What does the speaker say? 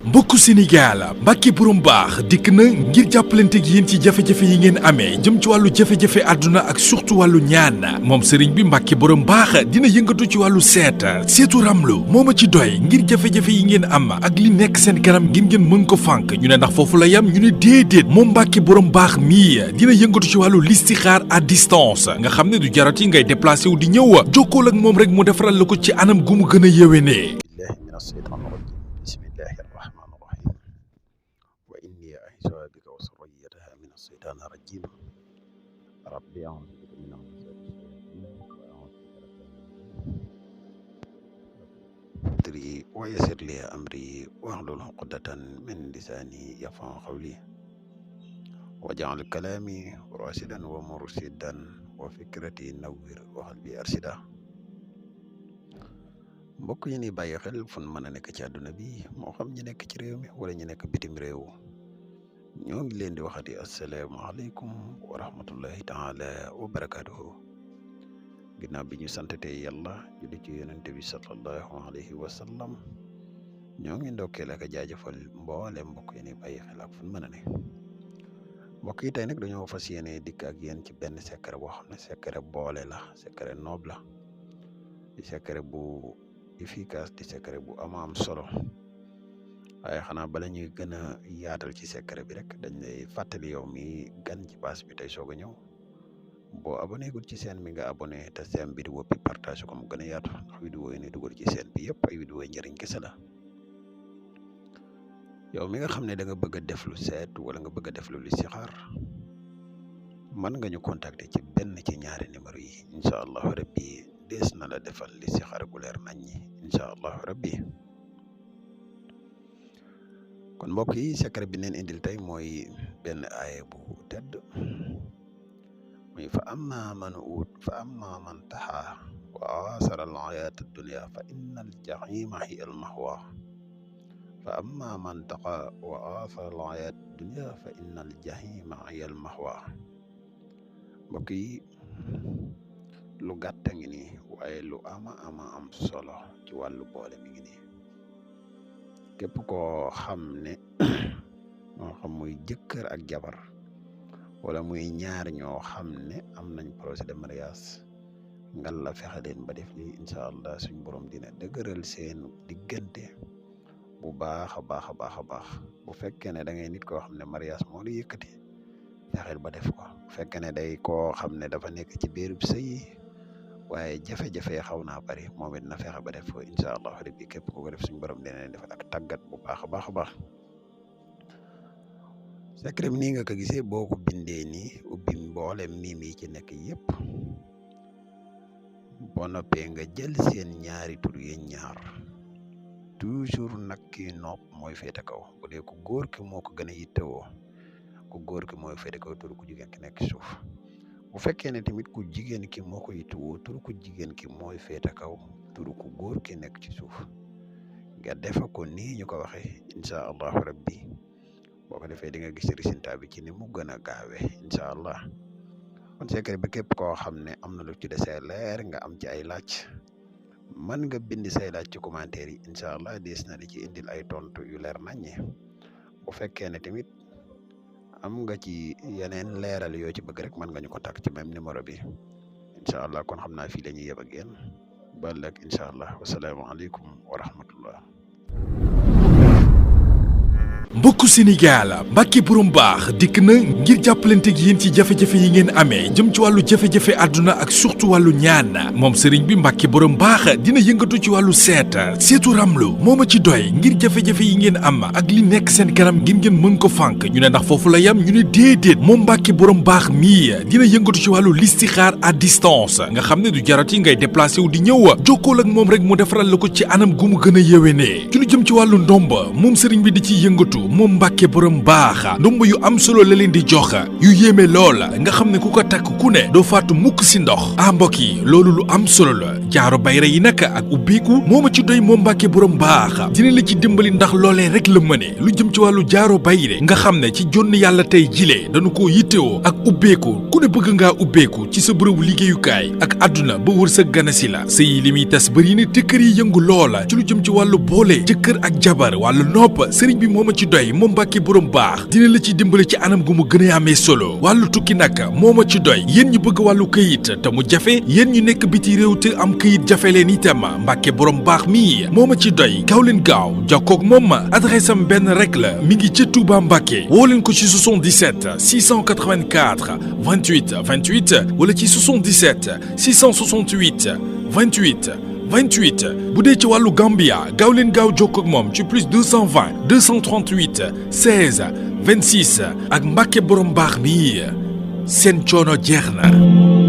mbokku Sénégal Mbàkke borom baax dikk na ngir jàppalanteeg yéen ci jafe-jafe yi ngeen amee jëm ci wàllu jafe-jafe àdduna ak surtout wàllu ñaan moom sëriñ bi Mbàkke borom baax dina yëngatu ci wàllu seetu ramlu moo ma ci doy ngir jafe-jafe yi ngeen am ak li nekk seen kanam ngir ngeen mën ko fànk ñu ne ndax foofu la yam ñu ne déedéet moom Mbàkke borom baax mii dina yëngatu ci wàllu listixaar à distance nga xam ne du jarati ngay déplacé wu di ñëw jokkool ak moom rek mu defaral la ko ci anam gu mu gën a yéwénee. الرجيم ربي أعوذ بك من همزات الشياطين وأعوذ بك ويسر لي أمري واحلل عقدة من لساني يفقهوا قولي واجعل كلامي راشدا ومرشدا وفكرتي نور وقلبي أرشدا mbokk yi ni bàyyi xel fu mën a nekk ci àdduna bi moo xam ñi nekk ci réew mi wala ñi nekk bitim réew ñoo ngi leen di waxati asalaamaaleykum wa rahmatullahi taala wa barakaatuhu ginnaaw bi ñu santatee yàlla julli ci yonente bi sallallahu alayhi wa sallam ñoo ngi ndokkeel ak a jaajëfal mboole mbokk yi ni bàyyi xel ak fu mën a ne mbokk yi tey nag dañoo fas yéene dikk ak yéen ci benn secret boo xam ne secret boole la secret noob la di secret bu efficace di secret bu am solo waaye xanaa bala ñuy gën a yaatal ci secret bi rek dañ lay fàttali yow mi gan ci base bi tey soog a ñëw boo abonné gul ci chaîne bi nga abonné te seen vidéo bi partage ko mu gën a yaatu ndax vidéo yi ni dugal ci chaîne bi yëpp ay vidéo yi njëriñ kese la yow mi nga xam ne da nga bëgg a def lu seet wala nga bëgg a def lu listixaar mën nga ñu contacter ci benn ci ñaari numéro yi incha allahu rabbi dees na la defal listixaar gu leer nañ ñi incha allahu rabbi kon mbokk yi secret bi neen indil tey mooy benn aaya bu tedd muy fa amma man taxa wa asara al hayata dunya fa inna al jahima hiya al mahwa fa amma man taxa wa asara al hayata dunya fa inna al jahima hiya al mahwa mbokk yi lu gàtt ngi nii waaye lu ama am solo ci wàllu boole mi ngi nii képp koo xam ne moo xam muy jëkkër ak jabar wala muy ñaar ñoo xam ne am nañ projet de mariage ngal la fexe leen ba def lii incha allah suñ borom dina dëgëral seen diggante bu baax a baax bu fekkee ne da ngay nit koo xam ne mariage moo la yëkkati fexeel ba def ko bu fekkee ne day koo xam ne dafa nekk ci biirub sëy waaye jafe-jafe xaw naa bari moom it na fexe ba def ko incha allah rabbi képp ku ko def suñu borom dina leen defal ak tàggat bu baax a baax secret bi nii nga ko gisee boo ko bindee nii ubbi mboole miim yi ci nekk yëpp boo noppee nga jël seen ñaari tur yéen ñaar toujours nag kii nopp mooy féete kaw bu dee ku góor ki moo ko gën a yittewoo ku góor ki mooy féete kaw tur ku jigéen ki nekk suuf bu fekkee ne tamit ku jigéen ki moo ko yittewoo tur ku jigéen ki mooy féete kaw tur ku góor ki nekk ci suuf nga defa ko nii ñu ko waxee incha allahu rabbi boo ko defee di nga gis résultat bi ci ni mu gën a gaawee incha allah kon secret bi képp koo xam ne am na lu ci desee leer nga am ci ay laaj mën nga bind say laaj ci commentaire yi incha allah dees na di ci indil ay tontu yu leer naññe bu fekkee ne tamit am nga ci yeneen leeral yoo ci bëgg rek mën nga ñu contact ci même numéro bi incha allah kon xam naa fii la ñuy yeb ak yéen ba ëllëg incha allah wasalaamaaleykum wa rahmatullah. mbokku Sénégal Mbàkke borom baax dikk na ngir jàppalanteeg yéen ci jafe-jafe yi ngeen amee jëm ci wàllu jafe-jafe àdduna ak surtout wàllu ñaan moom sëriñ bi Mbàkke borom baax dina yëngatu ci wàllu seetu ramlu moo ma ci doy ngir jafe-jafe yi ngeen am ak li nekk seen kanam ngir ngeen mën ko fànk ñu ne ndax foofu la yam ñu ne déedéet moom Mbàkke borom baax mii dina yëngatu ci wàllu listixaar à distance nga xam ne du jarati ngay déplacé wu di ñëw jokkool ak moom rek mu defaral la ko ci anam gu mu gën a yéwénee ci lu jëm ci wàllu ndomba moom sëriñ bi di ciy yëngatu yëngatu moom Mbàkke borom baax ndomb yu am solo la leen di jox yu yéeme lool nga xam ne ku ko takk ku ne doo faatu mukk si ndox mbokk yi loolu lu am solo la jaaro bayra yi nag ak ubbeeku moo ma ci doy moom Mbàkke borom baax dina la ci dimbali ndax loolee rek la mëne lu jëm ci wàllu jaaro bayre nga xam ne ci jonn yàlla tey jilee dañu ko yittewoo ak ubbeeku ku ne bëgg ngaa ubbeeku ci sa bërëbu liggéeyukaay ak àdduna ba wër sa ganasi la sëy li muy tas bëri ne te kër yi yëngu loola ci lu jëm ci wàllu boole jëkkër ak jabar wàllu nopp sëriñ bi moo ma ci doy moom Mbàkke borom baax dina la ci dimbali ci anam gu mu gën a amee solo wàllu tukki nag moo ma ci doy yéen ñu bëgg wàllu këyit te mu jafe yéen ñu nekk biti réew te am këyit jafe leen itam Mbàkke borom baax mi moo ma ci doy gaaw leen gaaw jokkoog moom adresse am benn rek la mi ngi ca Touba Mbàkke woo leen ko ci 77 684 28 28 wala ci 77 668 28 28 bu dee ci wàllu Gambia gaaw leen gaaw jokkoo ak moom ci plus 220 238 16 26 ak Mbàkke borom baax mi seen coono jeex na.